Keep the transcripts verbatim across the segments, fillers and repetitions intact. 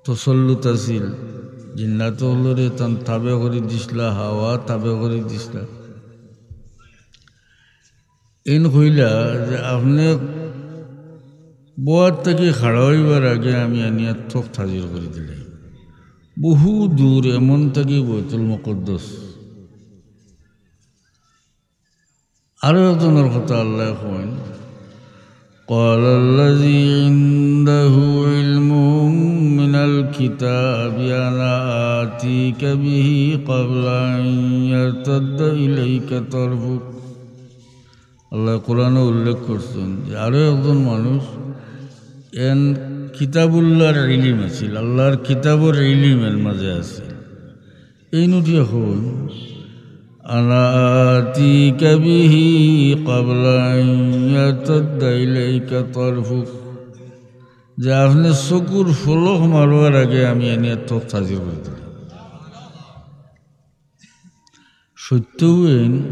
তসল্লুত আছিল, জিন্নাত অকলরে তান তাবে করি দিছলা, হাওয়া তাবে করি দিছলা। এইন কইলা যে, "আপনে বওয়াত থাকি খাড়া অইবার আগে আমি আনিয়া তখত হাজির করি দিলাই।" বহু দূর, এমন থাকি বয়তুল মুকাদ্দাস। আরো একজনর কথা আল্লায় কইন, قال الذي عنده علم من الكتاب أنا آتيك به قبل أن يرتد إليك طرفك। আল্লায় কোরআনো উল্লেখ করছইন যে আরো একজন মানুষ, এন কিতাবুল্লাহর ইলিম আছিল, আল্লাহর কিতাবর ইলিম এর মাঝে আছিল। এইন উঠিয়া কইন, أنا آتيك به قبل أن يرتد إليك طرفك, যে আপনে চকুর ফলক মারবার আগে আমি আনিয়া তখত হাজির করি দিলাম। সত্য অইন,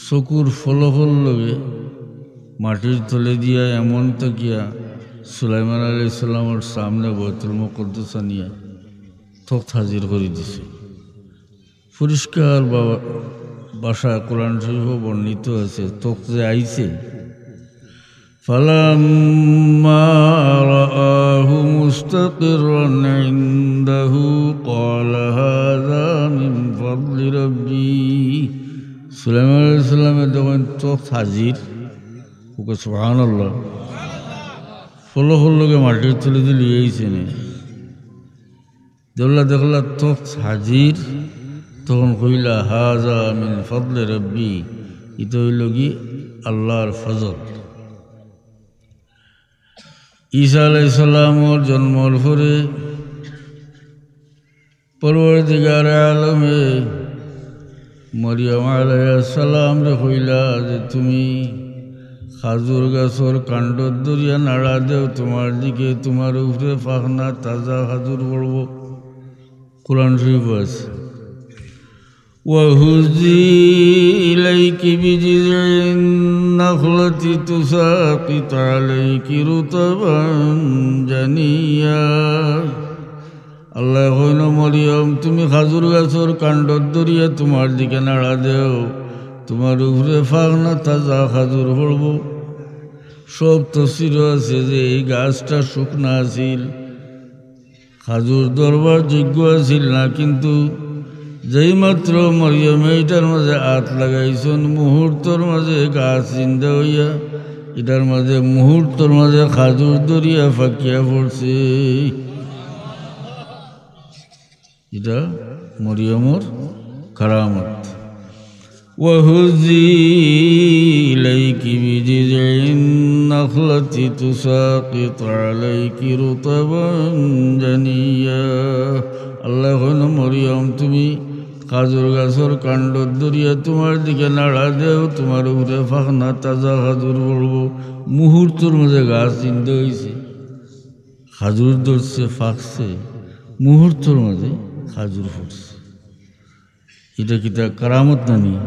চকুর ফলকর লগে মাটির তলে দিয়া এমন থাকিয়া সুলাইমান আলাইহিস সালামর সামনে বয়তুল মুকাদ্দাস আনিয়া তখত হাজির করি দিছে। পরিষ্কার বা-, ভাষায় কোরআন শরীফও বর্ণিত আছে, তখত যে আইছে, فلما رآه مستقرا عنده قال هذا من فضل ربي। সুলাইমান আলাইহিস সালামে দেখইন তখত হাজির, ওকে সুবহানাল্লাহ, ফলকর লগে মাটির তলে দিয়া লইয়া আইছে নে। যেবলা দেখলা তখত হাজির, তখন কইলা, هذا من فضل ربي, ইটা অইলো গি আল্লাহর ফজল। ঈসা আলাইহিস সালামর জন্মর পরে পরওয়ারদিগারে আলমে মরিয়ম আলাইহিস সালামরে কইলা যে, "তুমি খাজুর গাছর কাণ্ডত ধরিয়া নাড়া দেও, তুমার দিকে, তুমার উপরে পাকনা তাজা খাজুর পড়বো।" কোরআন শরীফো আছে, "وهزي إليك بجذع النخلة تساقط عليك رطبا جنيا।" আল্লায় কইন, "মরিয়ম, তুমি খাজুর গাছর কাণ্ডত ধরিয়া তুমার দিকে নাড়া দেও, তুমার উপরে পাকনা তাজা খাজুর পড়বো।" সব তফসিরো আছে যে এই গাছটা শুকনা আছিল, খাজুর ধরবার যোগ্য আছিল না, কিন্তু যেই মাত্র মরিয়মে ইটার মাঝে আত লাগাইছইন, মুহূর্তর মাঝে গাছ জিন্দা অইয়া ইটার মাঝে মুহূর্তর মাঝে খাজুর ধরিয়া পাকিয়া পড়ছে। ইটা মরিয়মর কারামত। وهزي إليك بجذع النخلة تساقط عليك رطبا جنيا। আল্লায় কইন, "মরিয়ম, তুমি খাজুর গাছর কাণ্ডত ধরিয়া তুমার দিকে নাড়া দেও, তুমার উপরে পাকনা তাজা খাজুর পড়বো।" মুহূর্তর মাঝে গাছ জিন্দা অইছে, খাজুর ধরছে, পাকছে, মুহূর্তর মাঝে খাজুর পড়ছে। ইটা কিতা কারামত নানি?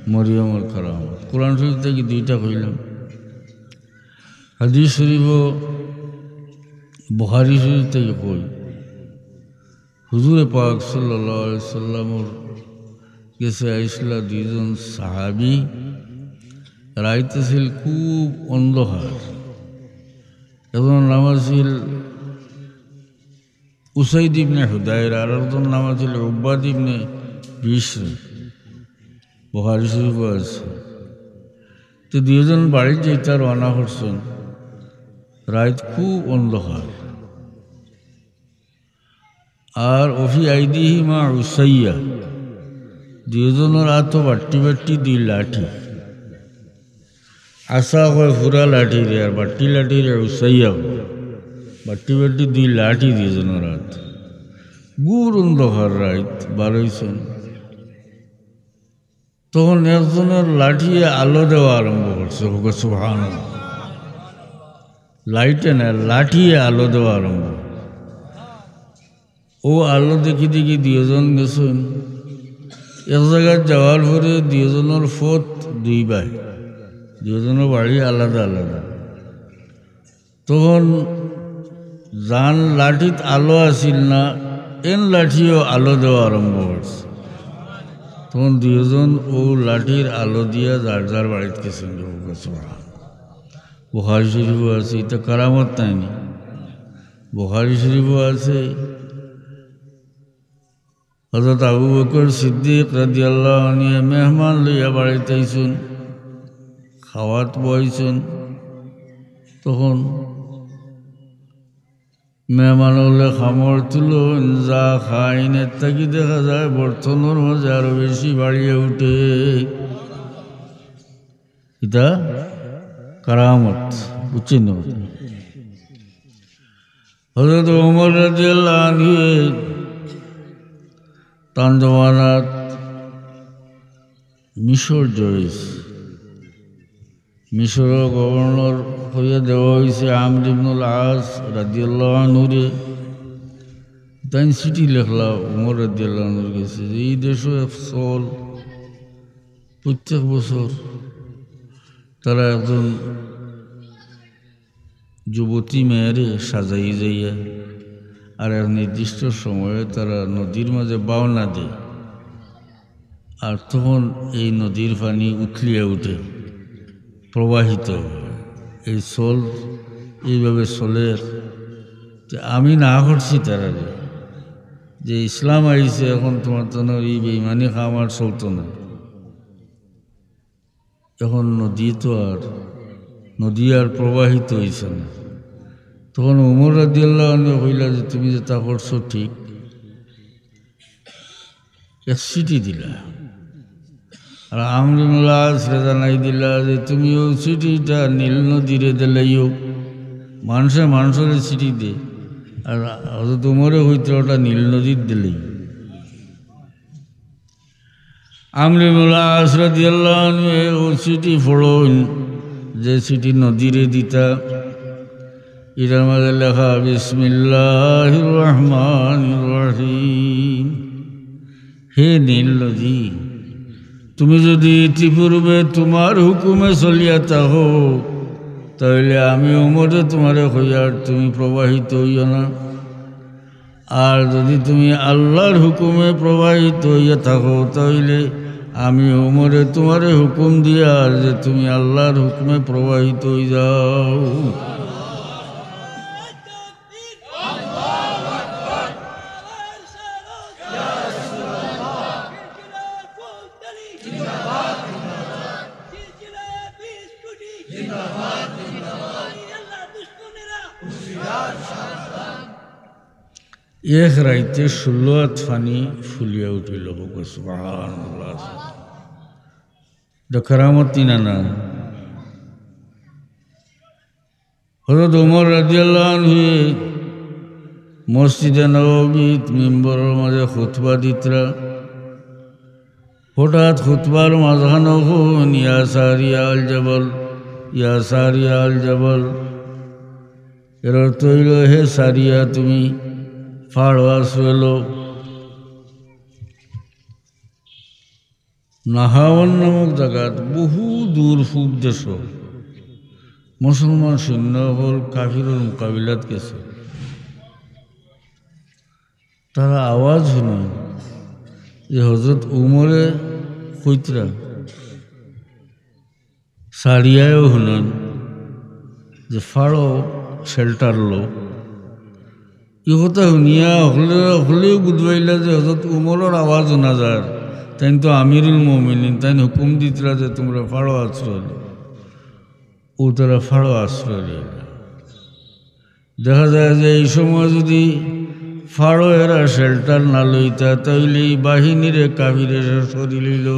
মরিয়মর কারামত। কোরআন শরীফ থাকি দুইটা কইলাম। হাদিস শরীফো বুখারী শরীফ থাকি কই, হুজুরে পাক সাল্লাল্লাহু আলাইহি ওয়াসাল্লামর গেছে আইছলা দুইজন সাহাবী। রাইত আছিল খুব অন্ধকার। একজনর নাম আছিল উসাইদ ইবনে হুদাইর, আর একজনর নাম আছিল উব্বাদ ইবনে বিশর। বুখারী শরীফো আছে। তো দুইজন বাড়িত যাইতা রওয়ানা করছইন। রাইত খুব অন্ধকার। আর وفي أيديهما عصيان, দুইজনর আতো বাট্টি বাট্টি দুই লাঠি। আসা কয় পুরা লাঠিরে, আর বাট্টি লাঠিরে উসাইয়া কয়। বাট্টি বাট্টি দুই লাঠি দুইজনর আতো। ঘোর অন্ধকার রাইত, বারইছইন। তখন একজনর লাঠিয়ে আলো দেওয়া আরম্ভ করছে, কউক্কা সুবহানাল্লাহ। লাইটে না, লাঠিয়ে আলো দেওয়া আরম্ভ। অউ আলো দেখি দেখি দুইজন গেছইন। এক জাগাত যাওয়ার পরে দুইজনর পথ দুই বায়, দুইজনর বাড়ি আলাদা আলাদা। তখন যান লাঠিত আলো আছিল না, এন লাঠিও আলো দেওয়া আরম্ভ করছে। তখন দুইজন অউ লাঠির আলো দিয়া যার যার বাড়িত গেছইন। বুখারী শরীফো আছে, ইটা কারামত নায়নি? বুখারী শরীফো আছে। হযরত আবু বকর সিদ্দিক রাদিয়াল্লাহু আনহু মেহমান লইয়া বাড়িত আইছইন, খাওয়াত বইছইন। তখন মেহমান অকলে খামড় তুলইন, যা খাইন, এর থাকি দেখা যায় বর্তনর মাঝে আরো বেশি বাড়িয়া উঠে। ইটা কারামত, বুঝছইন নি? হযরত ওমর রাদিয়াল্লাহু আনহু তান জমানাত মিশর জয়েস, মিশরর গভর্নর কইয়া দেওয়া অইছে আমর ইবনুল আস রাদিয়াল্লাহু আনহুরে। তাইন চিঠি লেখলা ওমর রাদিয়াল্লাহু আনহুর গেছে যে ই দেশো এক চল, প্রত্যেক বছর তারা একজন যুবতী মেয়েরে সাজাই যাইয়া আর এক নির্দিষ্ট সময়ে তারা নদীর মাঝে বাওনা দেয়, আর তখন এই নদীর পানি উথলিয়া উঠে, প্রবাহিত হয়। এই চল এইভাবে চলের। তে আমি না করছি তারারে যে ইসলাম আইছে, এখন তোমার জন্য এই বেইমানি কাম আর চলতো না। এখন নদী তো আর, নদী আর প্রবাহিত অইছে না। তখন ওমর রাদিয়াল্লাহু আনহু কইলা যে, "তুমি যেটা করছো ঠিক।" এক চিঠি দিলা। আর আমর ইবনুল আসরে জানাই দিলা যে, "তুমি অউ চিঠিটা নীল নদীরে দিলাইও।" মানষে মানষরে চিঠি দে, আর হযরত ওমরে কইতরা ওটা নীল নদীত দিলাইও। আমর ইবনুল আস রাদিয়াল্লাহু আনহু অউ চিঠি পড়ইন, যে চিঠি নদীরে দিতা, ইটার মাঝে লেখা, "বিসমিল্লাহির রহমানির রহিম।" হে নীল নদী, তুমি যদি ইতিপূর্বে তোমার হুকুমে চলিয়া থাকো, তাইলে আমি ওমরে তোমারে কইয়ার তুমি প্রবাহিত অইও না। আর যদি তুমি আল্লাহর হুকুমে প্রবাহিত অইয়া থাকো, তাইলে আমি ওমরে তোমারে হুকুম দিয়ার যে তুমি আল্লাহর হুকুমে প্রবাহিত অই যাও। এক রাইতে ষোলো আত পানি ফুলিয়া উঠিল। কউক্কা সুবহানাল্লাহ। ইটা কারামত নি না? হযরত ওমর রাদিয়াল্লাহু আনহু মসজিদে নববীত মিম্বরর মাঝে খুতবা দিতরা। হঠাৎ খুতবার মাঝখানো কইন, "ইয়া সারিয়া আল জাবাল, ইয়া সারিয়া আল জাবাল।" এর অর্থ অইলো, "হে সারিয়া, তুমি পাহাড়ো আশ্রয় লও।" নাহাওয়ান নামক জাগাত বহু দূর পূব দেশো মুসলমান সৈন্য অকল কাফিরর মোকাবিলাত গেছে। তারা আওয়াজ হুনইন যে হযরত উমরে কইতরা, সারিয়ায়ও হুনইন যে পাহাড়ো shelter লও। ই কথা হুনিয়া হকলে, হকলেউ বুঝবাইলা যে হযরত উমরর আওয়াজ হুনা যার। তাইন তো আমিরুল মুমিনিন, তাইন হুকুম দিতরা যে তুমরা পাহাড়ো আশ্রয় লও। অউ তারা পাহাড়ো আশ্রয় লইলা। দেখা যায় যে ই সময় যদি পাহাড়ো এরা shelter না লইতা, তাইলে ই বাহিনীরে কাফিরে শেষ করি লইলো।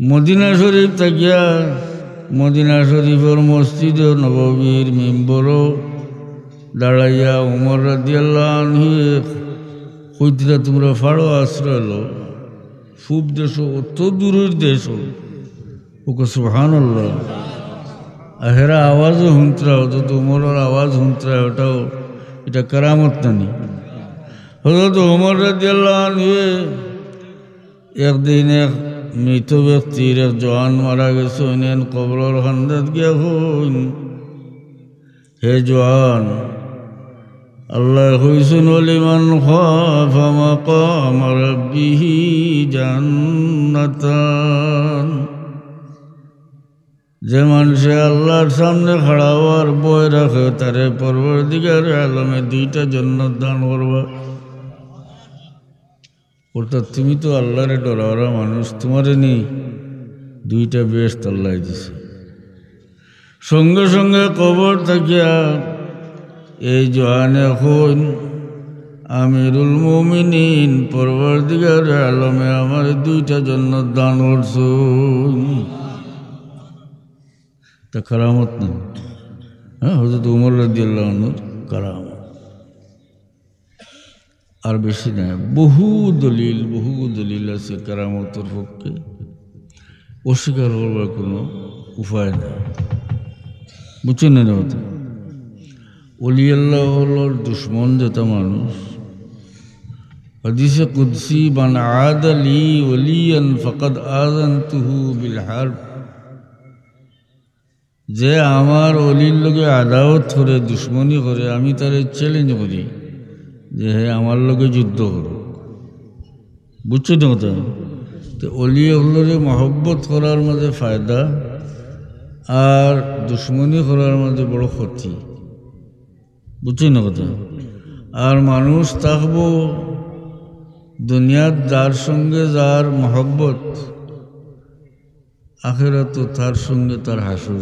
মদিনা শরীফ থাকিয়া মদিনা শরীফর মসজিদে নববীর মিম্বরো দাঁড়াইয়া উমর রাদিয়াল্লাহু আনহু কইতরা, তুমরা পাহাড়ো আশ্রয় লও, পূব দেশো, অত দূরর দেশো। কউক্কা সুবহানাল্লাহ। আর হেরা আওয়াজও হুনতরা, হযরত উমরর আওয়াজ হুনতরা, ওটাও, ইটা কারামত নানি? হযরত উমর রাদিয়াল্লাহু আনহু একদিন এক মৃত ব্যক্তির এক জওয়ান মারা গেছে, অইন কবরর কান্দাত গিয়া কইন, হে জোয়ান, আল্লায় কইছইন, "ওয়ালিমান খাফা মাকামা রাব্বিহি জান্নাতান।" যে মানষে আল্লার সামনে খাড়া অওয়ার ভয় রাখে, তারে পরওয়ারদিগারে আলমে দুইটা জন্নত দান করবা। অর্থাৎ তুমি তো আল্লারে ডরাওয়ালা মানুষ, তুমারে নি দুইটা বেহেস্ত আল্লায় দিছে। সঙ্গে সঙ্গে কবর থাকিয়া এই জোয়ানে কইন, "আমিরুল মুমিনিন, পরওয়ারদিগারে আলমে আমারে দুইটা জন্নত দান করছইন।" তা কারামত না? হ্যাঁ, হযরত উমর রাদিয়াল্লাহু আনহুর কারামত। আর বেশি নাই, বহু দলিল, বহু দলিল আছে কারামতর পক্ষে, অস্বীকার করবার কোনো উপায় নাই। বুঝছইন নি কথা? অলি আল্লাহ অকলর দুশমন যেটা মানুষ, হাদিসে কুদসি, "মান আদা লি ওয়ালিয়ান ফাকাদ আযানতুহু বিল হারব।" যে আমার অলির লগে আদাওত করে, দুশমনি করে, আমি তারে challenge করি যে হে আমার লগে যুদ্ধ করউক। বুঝছইন নি কথা? তো অলি অকলরে মহব্বত করার মাঝে ফায়দা, আর দুশমনি করার মাঝে বড় ক্ষতি। বুঝছইন নি কথা? আর মানুষ থাকবো দুনিয়াত যার সঙ্গে যার মহব্বত, আখেরাতো তার সঙ্গে তার হাসর।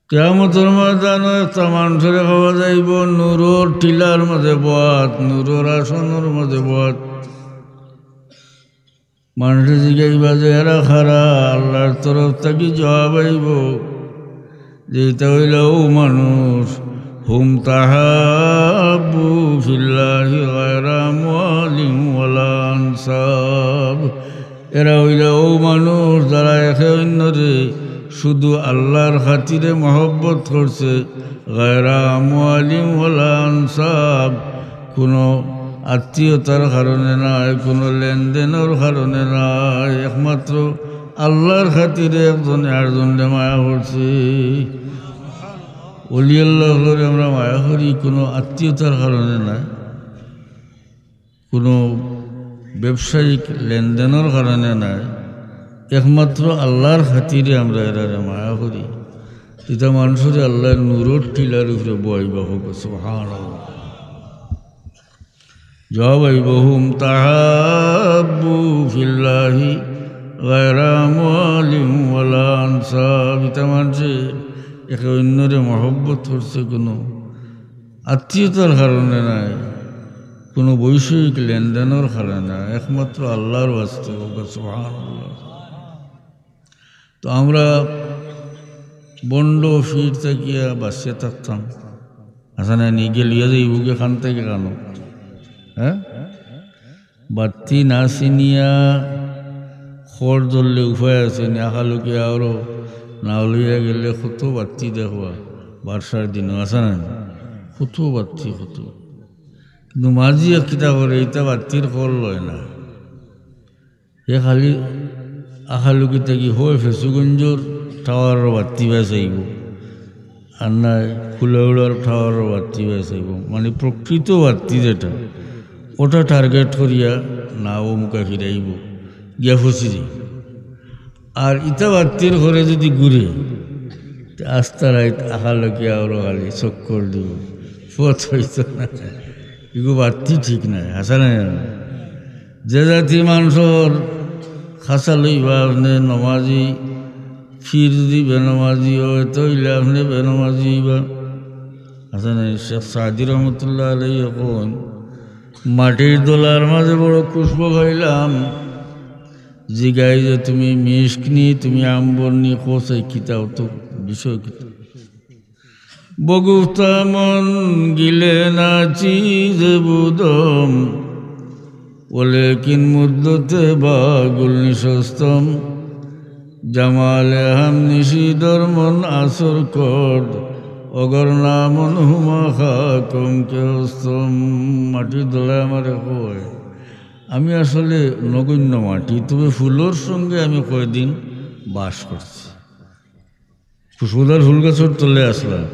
কিয়ামতর ময়দানো একটা মানষরে কওয়া যাইবো, নূরর টিলার মাঝে বওয়াত, নূরর আসনর মাঝে বওয়াত। মানষে জিগাইবা যে, "এরা কারা?" আল্লার তরফ থাকি জবাব আইবো যে, "ইতা অইলা অউ মানুষ, হুম তাহাব্বু ফিল্লাহি গায়রা আমওয়ালিন ওয়ালা আনসাব।" এরা অইলা অউ মানুষ যারা একে অইন্যরে শুধু আল্লার খাতিরে মহব্বত করছে, গায়রা আমওয়ালিন ওয়ালা আনসাব, কুনু আত্মীয়তার কারণে নায়, কুনু লেনদেনর কারণে নায়, একমাত্র আল্লার খাতিরে একজনে আরজনরে মায়া করছে। অলি আল্লাহ অকলরে আমরা মায়া করি কুনু আত্মীয়তার কারণে নায়, কুনু ব্যবসায়িক লেনদেনর কারণে নায়, একমাত্র আল্লার খাতিরে আমরা এরারে মায়া করি। ইতা মানষরে আল্লায় নূরর টিলার উপরে বওয়াইবা, কউক্কা সুবহানাল্লাহ। জবাব আইবো, "হুম তাহাব্বু ফিল্লাহি গায়রা আমওয়ালিন ওয়ালা আনসাব।" ইতা মানষে একে অইন্যরে মহব্বত করছে কুনু আত্মীয়তার কারণে নায়, কুনু বৈষয়িক লেনদেনর কারণে নায়, একমাত্র আল্লার ওয়াস্তে, কউক্কা সুবহানাল্লাহ। তো আমরা ভন্ড পীর থাকিয়া বাঁচিয়া থাকতাম। আচ্ছা, না নি গেলিয়া যাইবো গি খান থাকি খানো? হ্যাঁ? বাত্তি না চিনিয়া খর ধরলে উপায় আছে নি? আখালুকি আওরো না লইয়া গেলে কত বাত্তি দেখবা বারসার দিনও, আছে না নি? কত বাত্তি, কত। কিন্তু মাঝি এক কিতা করে, ইতা বাত্তির খর লয় না। হে খালি আখালুকি থাকি হয় ফেঞ্চুগঞ্জর টাওয়ারর বাত্তি বায় চাইবো, আর নায় কুলাউড়ার টাওয়ারর বাত্তি বায় চাইবো। মানে প্রকৃত বাত্তি যেটা, ওটা টার্গেট করিয়া না অউ মুখা ফিরাইবো, গিয়া ফসি যাইবো। আর ইতা বাত্তির খরে যদি ঘুরে, তে আস্তা রাইত আখালুকি আওরো খালি চক্কর দিবো, পথ অইতো না। ইগু বাত্তি ঠিক নায়, হাছা নায় না? যে জাতি মানষর খাছা লইবা আপনে নমাজি, পীর যদি বেনমাজি অয়, তে অইলে আপনে বেনমাজি অইবা। হাছা নায়? শেখ সাদি রহমতুল্লাহ আলাইহি কইন, "মাটির দলার মাঝে বড় খুশবু পাইলাম।" জিগাই যে, "তুমি মিশক নি, তুমি আম্বর নি, কও চাই কিতা, অত বিষয় কিতা?" বগুপ্তা মন গিলে না চিজ বুদম, ওলেকিন মুদ্দতে বাগুল নিশস্তম, জামালে হাম নিশি দরমন আসর কদ, অগর নামন হুমা খা কম কে অস্তম। মাটির দলায় আমারে কয়, আমি আসলে নগণ্য মাটি, তবে ফুলর সঙ্গে আমি কয়দিন বাস করছি। খুশবুদার ফুল গাছর তলে আছলা।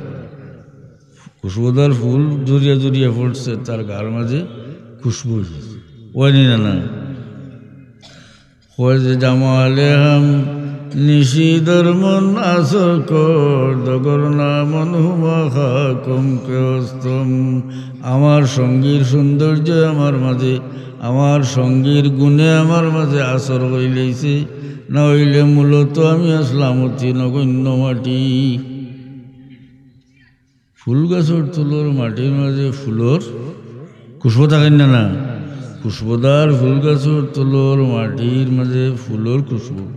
খুশবুদার ফুল ঝরিয়া ঝরিয়া পড়ছে, তার গার মাঝে খুশবু অইছে। অয়নি না, না? কয় যে, "জামালে হাম নিশি দরমন আসর কর, দগর নামন হুমা খাকুম কে অস্তম।" আমার সঙ্গীর সৌন্দর্য আমার মাঝে, আমার সঙ্গীর গুণে আমার মাঝে আসর অইলাইছে, না অইলে মূলত আমি আছলাম অতি নগণ্য মাটি। ফুল গাছর তলর মাটির মাঝে ফুলর খুশবু থাকের না, না? খুশবুদার ফুল গাছর তলর মাটির মাঝে ফুলর খুশবু।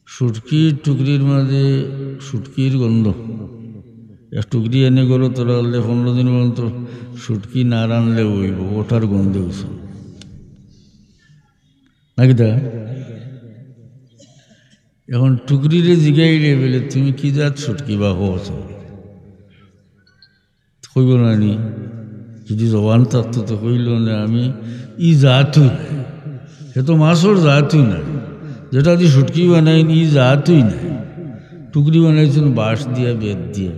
শুটকির টুকরির মাঝে শুটকির গন্ধ। এক টুকরি এনে ঘরো রাখলে পনেরো দিন পর্যন্ত শুটকি না রানলে অইবো, ওটার গন্ধে উঠে। নাকি তা? এখন টুকরিরে জিগাইলে বলে, "তুমি কি জাত শুটকি বা হো?" কইবো না নি? যদি জবান থাকতো তো কইলো না, "আমি ই জাতউ নায়।" হে তো মাছর জাতউ নায়, যেটা দি শুটকি বানাইন ই জাতউ নায়। টুকরি বানাইছইন বাঁশ দিয়া, বেত দিয়া।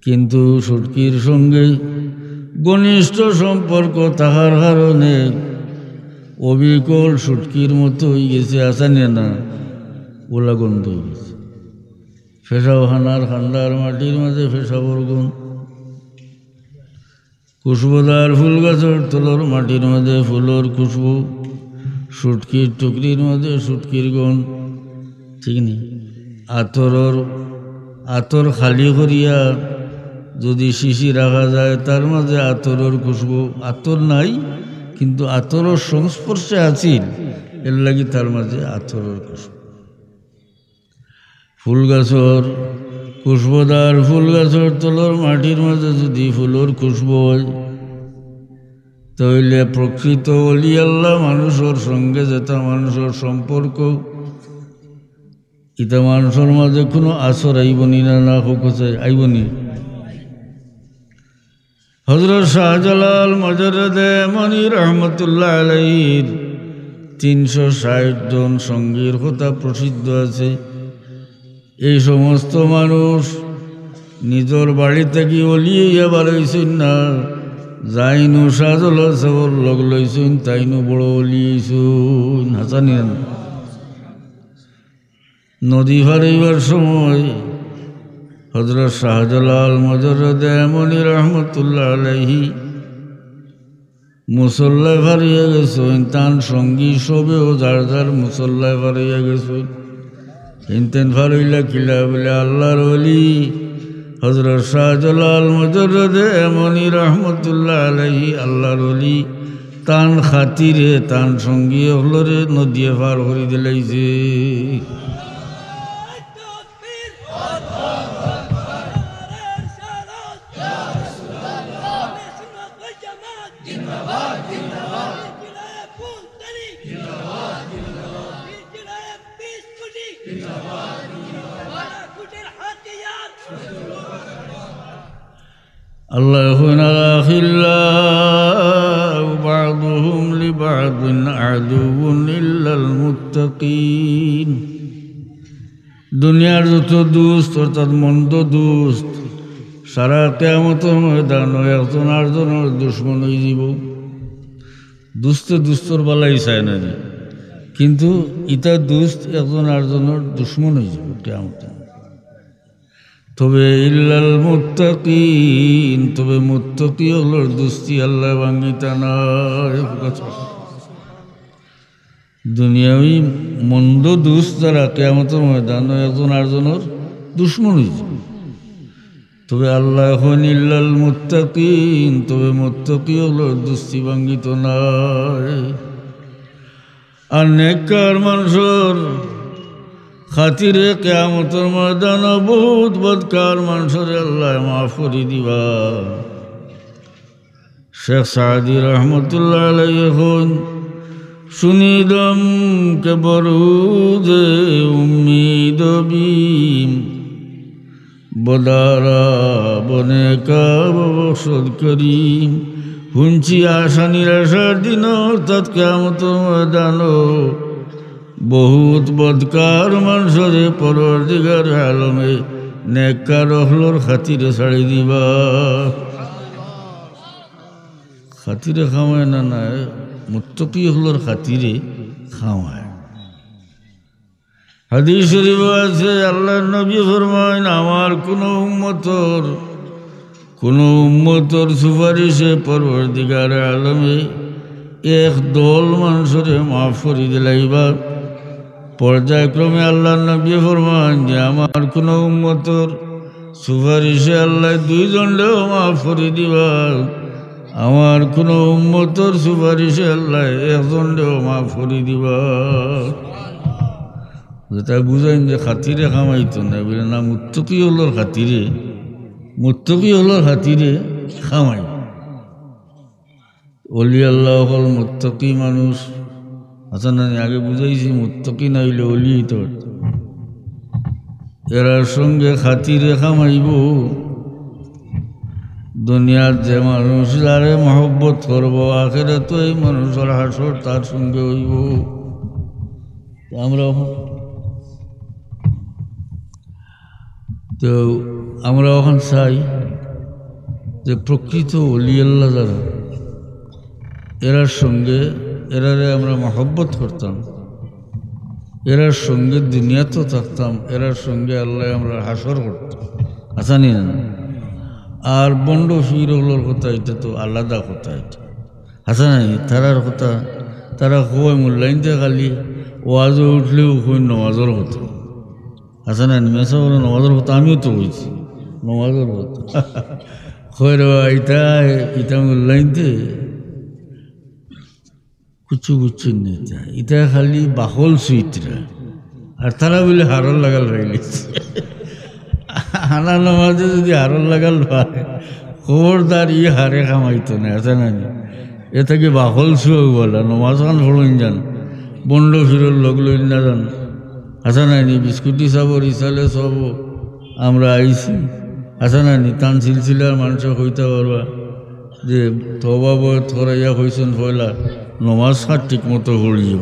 কিন্তু শুটকির সঙ্গে ঘনিষ্ঠ সম্পর্ক থাকার কারণে অবিকল শুটকির মতো অইগেছে, আছানি না, ওলা গন্ধ অইগেছে। পেশাবখানার কান্দার মাটির মাঝে পেশাবর গন্ধ। খুশবুদার ফুল গাছর তলর মাটির মাঝে ফুলর খুশবু, শুটকির টুকরির মাঝে শুটকির গন্ধ। ঠিক নি? আতরর, আতর খালি করিয়া যদি শিশি রাখা যায়, তার মাঝে আতরর খুশবু, আতর নাই, কিন্তু আতরর সংস্পর্শে আছিল, এর লাগি তার মাঝে আতরর খুশবু। ফুল গাছর, খুশবুদার ফুল গাছর তলর মাটির মাঝে যদি ফুলর খুশবু অয়, তাইলে প্রকৃত অলি আল্লাহ মানুষর সঙ্গে যেটা মানুষর সম্পর্ক, ইটা মানুষর মাঝে কোনো আসর আইবো নি না, না হোক আছে, আইবো নি? হযরত শাহজালাল মুজাররদে ইয়ামনি রহমতুল্লাহ আলাইহির তিনশো ষাট জন সঙ্গীর কথা প্রসিদ্ধ আছে। এই সমস্ত মানুষ নিজর বাড়ি থাকি অলি অইয়া বারইছইন না, যাইনউ শাহজালাল সাবর লগ লইছইন, তাইনউ বড় অলি অইছইন। আছানি না? নদী পার অইবার সময় হযরত শাহজালাল মুজাররদে ইয়ামনি রহমতুল্লাহ আলাইহি মুসল্লায় পার অইয়া গেছইন, তান সঙ্গী সবেও যার যার মুসল্লায় পার অইয়া গেছইন। হিনতেন পার অইলা কিলা বলে আল্লাহর অলি হযরত শাহজালাল মুজাররদে ইয়ামনি রহমতুল্লাহ আলাইহি, আল্লাহর অলি, তান খাতিরে তান সঙ্গী অকলরে নদীয়ে পার করি দিলাইছে। আল্লাহ কইন, "আলাখিল্লাউ বা'দুহুম লিবা'দিন আদুউন ইল্লাল মুত্তাকিন।" দুনিয়ার যত দুস্ত, অর্থাৎ মন্দ দুস্ত, সারা কিয়ামতর ময়দানো একজন আরজনর দুশমন অইযিবো। দুস্তে দুস্তর বালাই চায় না নি, কিন্তু ইতা দুস্ত একজন আরজনর দুশমন অইযিবো কিয়ামতর। তবে ইল্লাল মুত্তাকিন, তবে মুত্তাকি অকলর দুস্তি আল্লায় ভাঙ্গিতা নায়। দুনিয়াবি মন্দ দুস্ত যারা কিয়ামতর ময়দানো একজন আরজনর দুশমন অইযিবো। তবে আল্লায় কইন ইল্লাল মুত্তাকিন, তবে মুত্তাকি অকলর দুস্তি ভাঙ্গিতো নায়। আর নেককার মানষর খাতিরে কিয়ামতর ময়দানো বউত বদকার মানষরে আল্লায় মাফ করি দিবা। শেখ সাদি রহমতুল্লাহ আলাইহি কইন, "শুনিদম কে বরুজে উম্মিদ বিম, বদারা বনে কা বখশদ করিম।" হুনছি আশা নিরাশার দিন, অর্থাৎ কিয়ামতর ময়দানো বহুত বদকার মানষরে পরওয়ারদিগার আলমে নেককার অকলর খাতিরে ছাড়ি দিবা। খাতিরে খাওয়ায় না, না, মুত্তাকি অকলর খাতিরে খাওয়ায়। হাদিস শরীফ আছে, আল্লাহর নবী ফরমাইন, "আমার কুনু উম্মতর, কুনু উম্মতর সুপারিশে পরওয়ারদিগার আলমে এক দল মানষরে মাফ করি দিলাইবা।" পর্যায়ক্রমে আল্লাহর নবী ফরমাইন যে, "আমার কুনু উম্মতর সুপারিশে আল্লায় দুইজনরেও মাফ করি দিবা, আমার কুনু উম্মতর সুপারিশে আল্লায় একজনরেও মাফ করি দিবা।" যেটা বুঝাইন যে খাতিরে খামাইতো না, বলে না, মুত্তাকি অকলর খাতিরে, মুত্তাকি অকলর খাতিরে খামাই। অলি আল্লাহ অকল মুত্তাকি মানুষ, আচ্ছা না, আগে বুঝাইছি, মুত্তাকি না অইলে অলি অইতো পারতো না। এরার সঙ্গে খাতিরে খামাইবো। দুনিয়াত যে মানুষ যারে মহব্বত করবো, আখেরাতো এই মানুষর হাশর তার সঙ্গে অইবো। তো আমরা অখন, তো আমরা অখন চাই যে প্রকৃত অলি আল্লাহ যারা, এরার সঙ্গে, এরারে আমরা মহব্বত করতাম, এরার সঙ্গে দুনিয়াতো থাকতাম, এরার সঙ্গে আল্লায় আমরার হাশর করতো। আচ্ছা নি না? আর ভন্ড পীর অকলর কথা, ইটা তো আলাদা কথা, ইটা আচ্ছা না নি? তারার কথা, তারা কয় মূল্যায়নতে খালি ওয়াজো উঠলেউ কইন নমাজর কথা। আচ্ছা না নি? মেসাব অকলে নমাজর কথা, আমিও তো কইছি নমাজর কথা। কয় রে বা, ইটা, ইটা মূল্যায়নতে কুচ্ছু বুঝছইন না ইতা। ইতা খালি বাকল সুইতরা। আর তারা বলে হারর লাগাল পাইলিছে। আনা নমাজে যদি হারর লাগাল পায়, খবরদার ই হারে খামাইতো না, আছে না নি? এ থাকি বাকল সুয়াও বলা, নমাজ খান পড়ইন যান, ভন্ড পীরর লগ লইন না যান। আছে না নি? বিস্কুটি সাবর ইসালে সব আমরা আইছি। আছে না নি? তান সিলসিলার মানষে কইতা পারবা। যে তওবা বয়ত করাইয়া কইছইন পয়লা, নমাজ খান ঠিক মতো পড়িও।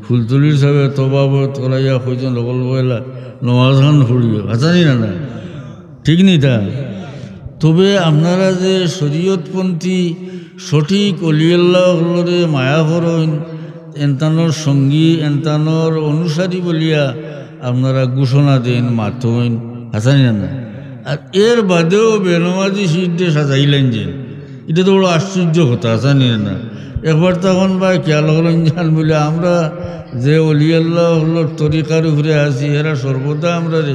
ফুলতলির সাবে তওবা বয়ত করাইয়া কইছইন হকল পয়লা, নমাজ খান পড়িও। হাছা নি না, না? ঠিক নি তা? তবে আপনারা যে শরীয়তপন্থী সঠিক অলিয়াল্লাহ অকলরে মায়া করইন, এনতানোর সঙ্গী, এনতানোর অনুসারী বলিয়া আপনারা ঘোষণা দেইন, মাতইন, হাছা নি না, না? আর এর বাদেও বেনমাজি সিটে সাজাইলাইন যে, ইটা তো বড় আশ্চর্য কথা, হাছা নি না, না? একবার তখন বা খেয়াল করইন যান বলে, আমরা যে অলিয়াল্লাহ অকলর তরিকার উপরে আছি, এরা সর্বদা আমরারে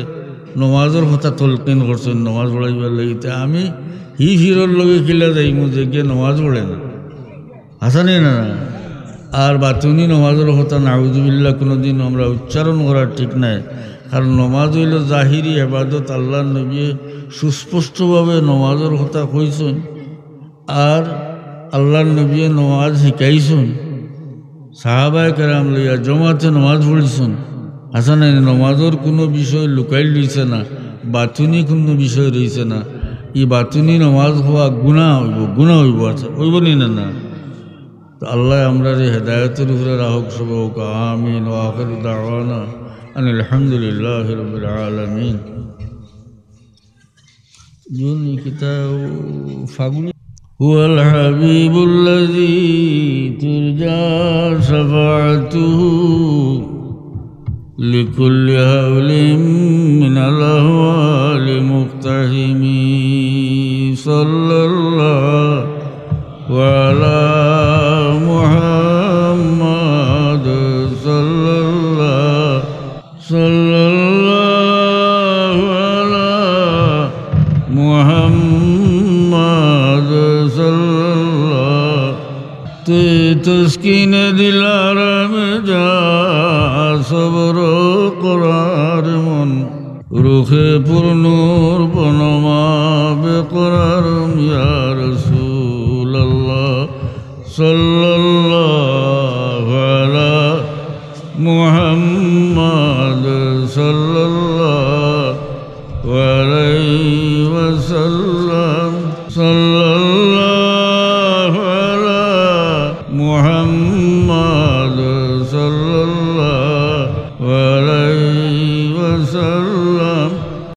নমাজর কথা তলকিন করছইন, নমাজ পড়াইবার লাগি। তে আমি হি পীরর লগে কিলা যাইমু যে গিয়ে নমাজ পড়ে না? হাছা নি না, না? আর বাতুনি নমাজর কথা নাউজুবিল্লাহ কোনোদিন আমরা উচ্চারণ করার ঠিক নাই। কারণ নমাজ অইলো জাহিরি এবাদত, আল্লাহর নবীয়ে সুস্পষ্টভাবে নমাজর কথা কইছইন। আর আল্লাহর নবীয়ে নমাজ শিখাইছইন, সাহাবায়ে কেরাম লইয়া জমাতে নমাজ পড়ছইন। হাছা নি না, নমাজর কোনো বিষয় লুকাইল রইছে না, বাতুনি কোনো বিষয় রইছে না। ই বাতুনি নমাজ হওয়া গুনাহ অইবো, গুনাহ অইবো, হাছা অইবো নি না, না? তো আল্লাহ আমরারে হেদায়েতর উপরে রাখউক, সবে কউক আমিন। ওয়া আখিরু দাওয়ানা আনিল হামদুলিল্লাহি রাব্বিল আলামিন। জুন কিতা ফাগুনি। هو الحبيب الذي ترجى شفاعته لكل هول من الأهوال مقتحم. صلى الله على محمد، صلى الله، صلى الله على محمد، صلى الله। তুই তসকিনে দিল আরামে যা, সবর করার মন। রুহে পুরনুর বনমা বেকরারম ইয়া রাসূলুল্লাহ। সাল্লাল্লাহু আলা মুহাম্মদ সাল্লাল্লাহু আলাইহি ওয়াসাল্লাম।